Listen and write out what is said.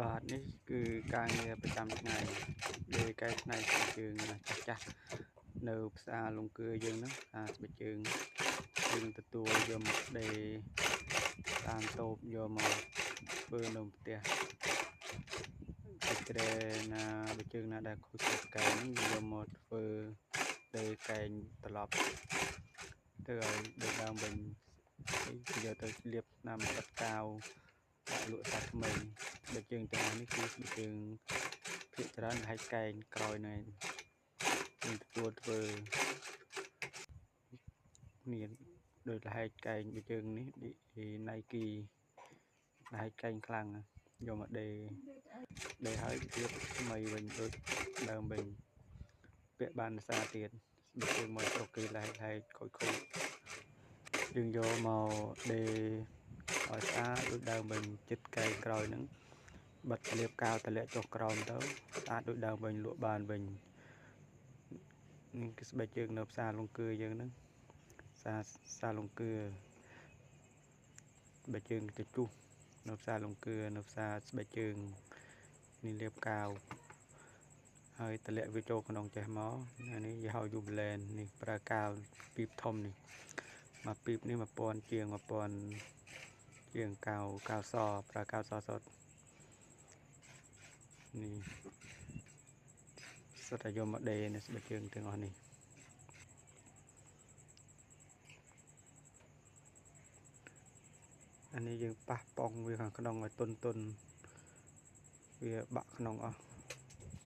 បាទនេះគឺការងារប្រចាំថ្ងៃដោយកែច្នៃស្បែកជើងចាស់ចាស់នៅផ្សារលង្គឺយើងហ្នឹងអាស្បែកជើងយើងទទួលយកមកដេរតាមតូបយកមកធ្វើនៅផ្ទះតែក្រែណាបើជើងណាដែលខូចកែងហ្នឹងយកមកធ្វើដេរកែងត្រឡប់ទៅឲ្យដូចដើមវិញយកទៅលាបថ្នាំបិទកាវដាក់លក់សាថ្មីបើជើងទាំងអស់នេះគឺបើជើងភាគច្រើនហែកកែងក្រោយហ្នឹងយើងទទួលធ្វើមានដោយលហែកកែងបើជើងនេះ Nike លហែកកែងខ្លាំងយកមកដេរដេរហើយលាបថ្មីវិញដូចដើមវិញពាក់បានសារទៀតបើជើងមកស្រុកគេលហែកហែកខូចខូចយើងយកមកដេរឲ្យស្អាតដូចដើមវិញចិត្តកែងក្រោយហ្នឹងបិទលាបកាវតម្លាក់ចុះក្រោមទៅស្អាតដូចដើមវិញលក់បានវិញនេះគឺស្បែកជើងនៅផ្សារលង្គឺយើងហ្នឹងផ្សារលង្គឺស្បែកជើងទៅជុះនៅផ្សារលង្គឺនៅផ្សារស្បែកជើងនេះលាបកាវហើយតម្លាក់វាចូលក្នុងចេះមកនេះយីហោយូបឡែននេះប្រើកាវពីបធំនេះមកពីបនេះ1000ជាង1000ជាងកាវកាវសប្រើកាវសសុទ្ធនេះសុទ្ធតែយកមកដេរនៅស្បែកជើងទាំងអស់នេះអានេះយើងប៉ះប៉ងវាខាងក្នុងឲ្យទុនទុនវាបាក់ក្នុងអស់